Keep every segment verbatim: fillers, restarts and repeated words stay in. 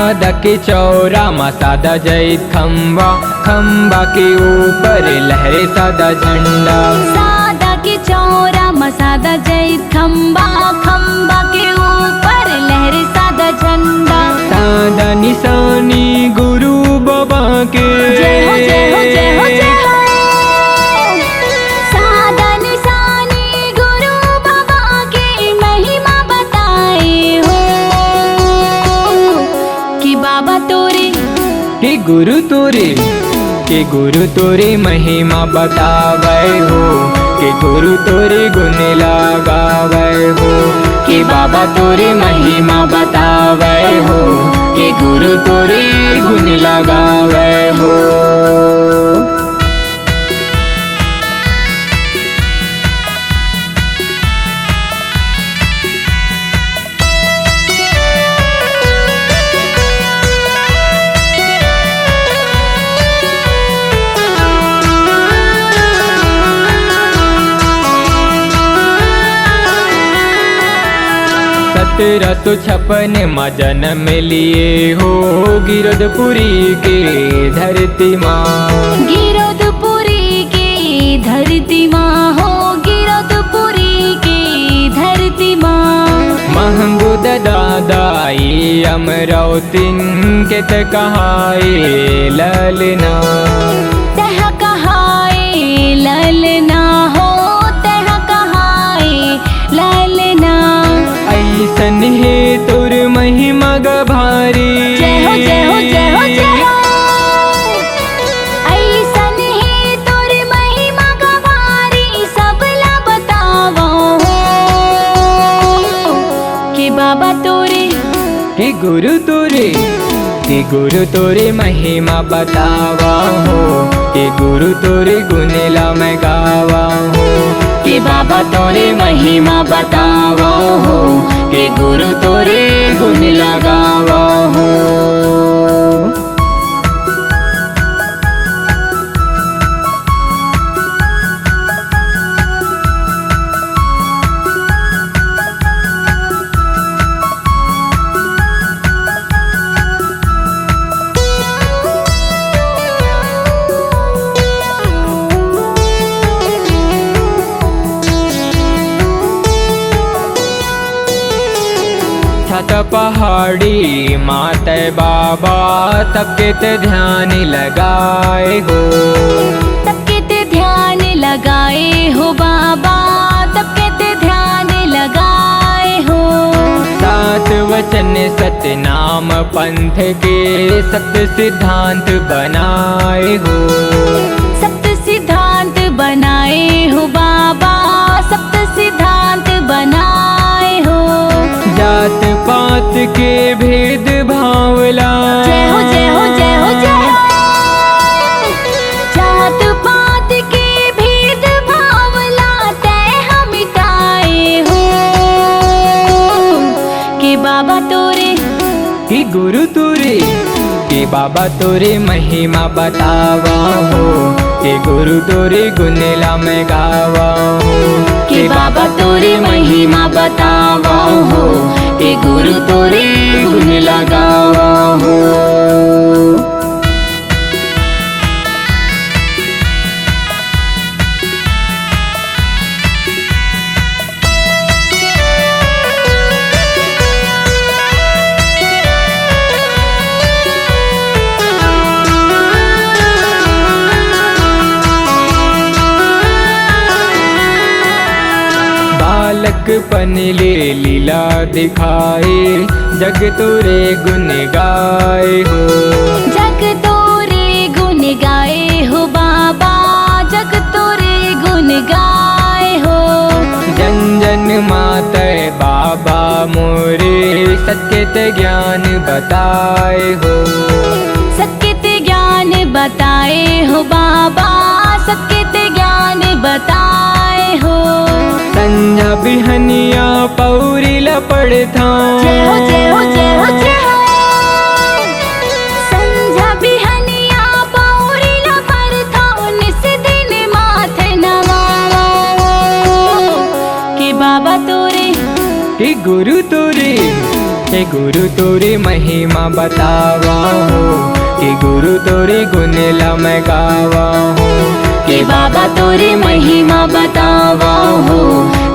सादा के चौरा म सादा जैत खंबा, खंबा के ऊपर लहरे सादा झंडा। सादा के चौरा म सादा जैत खंबा, खंबा के ऊपर लहरे सादा झंडा। सादा निशानी गुरु बाबा के। जय हो, जय हो, जय हो, जय हो। सादा निशानी गुरु बाबा के महिमा बताए हो कि बाबा तोरे, कि गुरु तोरे, कि गुरु तोरे महिमा बतावे हो, कि गुरु तोरे गुण लगावे हो, कि बाबा तोरे महिमा बतावे हो, कि गुरु तोरे गुण लगावे हो। सत्रह सौ छप्पन म जन्म लिए हो गिरदपुरी के धरती मा। गिरदपुरी के धरती मा हो, गिरदपुरी के धरती मा। महमूद दादा ई अमरावतिन के त कहाए ललना। तह कहाए ललना हो, तह कहाए ललना। ऐसन हे तोर महिमा ग भारी। जय हो, जय हो, जय हो, जय हो। ऐसन हे तोर महिमा ग भारी, सबला बतावो हो कि बाबा तोरे, कि गुरु तोरे, कि गुरु तोरे महिमा बतावा हो, कि गुरु तोरे गुण ला मैं गावा हो, कि बाबा तोरे महिमा बतावा हो, कि गुरु तोरे गुण ला गावा हो। छत पहाड़ी माते बाबा, तब के ते ध्यान लगाए हो। तब के ते ध्यान लगाए हो बाबा, तब के ते ध्यान लगाए हो। सात वचन सतनाम पंथ के सत सिद्धांत बनाए हो। सत सिद्धांत बनाए हो बाबा, सत सिद्धांत बनाए हो। जात पात के भेद भावला। जय हो, जय हो, जय हो, जय हो। जात पात के भेद भावला तैं ह मिटाए हो। कि बाबा तोरे, कि गुरु तोरे, कि बाबा तोरे महिमा बतावा हो, कि गुरु तोरे गुण ला मैं गावा हो, कि बाबा तोरे महिमा बतावा हो, कि गुरु तोरे गुण ला गावा हो। बालकपन ले लीला दिखाए, जग तोरे गुण गाए हो। जग तोरे गुण गाए हो बाबा, जग तोरे गुण गाए हो। जन जन माते बाबा मोरे, सत्य ते ज्ञान बताए हो। सत्य ते ज्ञान बताए हो बाबा, सत्य ते ज्ञान बताए हो। संझा बिहनिया पौरी ल पढ़थौं। जय हो, जय हो, जय हो, जय हो। संझा बिहनिया पौरी ल पढ़थौं, निस दिन माथे नवावौं। के बाबा तोरे, के गुरु तोरे, हे गुरु तोरी महिमा बतावा हो, कि गुरु तोरी गुण ला मैं गावा हो। कि बाबा तोरी महिमा बतावा हो,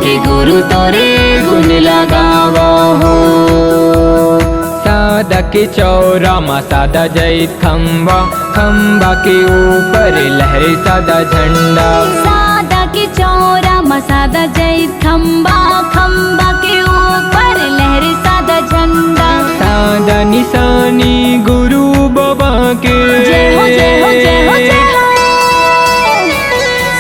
कि गुरु तोरी गुण ला गावा हो। सादा के चौरा मा सादा जैत खम्बा, खम्बा के ऊपर लहरे सादा झंडा। सादा के चौरा मा सादा जैत खम्बा, खम्बा के ऊपर लहरे सादा झंडा। सादा निशानी गुरु बाबा के। जय हो, जय हो, जय हो, जय हो।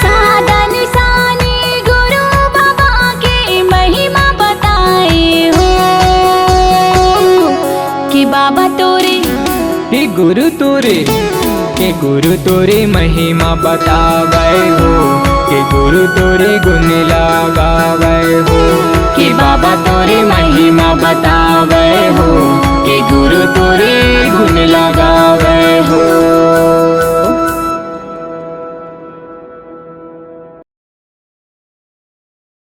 सादा निशानी गुरु बाबा के महिमा बताए हो, कि बाबा तोरे। हे गुरु तोरे, के गुरु तोरे महिमा बतावे हो, के गुरु तोरे गुण लगावे हो। कि बाबा तोरे महिमा बतावे